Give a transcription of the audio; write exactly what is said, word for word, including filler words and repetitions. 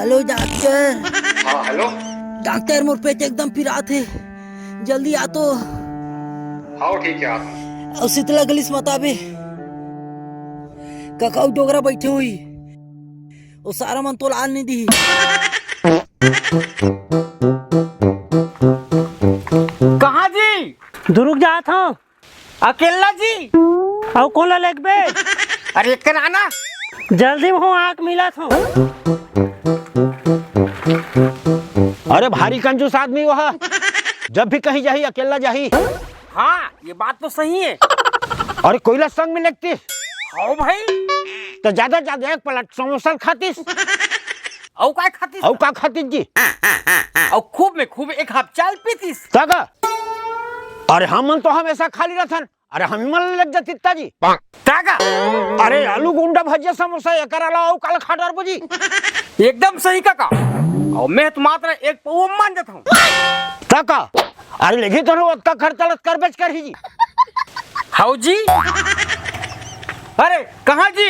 Hello doctor. हाँ, hello. Doctor, मोर पेट एकदम पिरात हे, जल्दी आ तो। हाँ, ठीक है, आता हूँ। अउ शीतला गलीस मत आबे, कका अउ डोकरा बैठे होही, ओ सारा मन तोला आन नहीं दिही। कहाँ जी? दुरुग जात हूँ। अकेला जी? अउ कोन ला लेगबे? अरे, एक ना। जल्दी में हो, आँख मिलात हूँ। अरे, भारी कंजूस आदमी वो ह। जब भी कहीं जाही, अकेला जाही। हाँ, ये बात तो सही है। अरे, कोई ला संग में लेगतीस। हाँ भाई। तो ज्यादा ज्यादा एक प्लेट समोसा खातीस। अउ का खातीस? अउ का खातीस जी? अउ खूब में खूब एक हाफ चाय पीतीस। त का? अरे हमन तो हमेशा खाली रहथन। अरे हम मन लग जाती ताजी। त का? अरे आलू गुंडा भजिया समोसा एकर अलावा अउ काला खा डरबो जी। एकदम सही काका। अउ मैं तो मात्र एक पौवा मान जात हूँ। त का? अरे लेकिन तो ओतका खर्चा लत करबेच करही जी। हाउ जी। अरे कहाँ जी?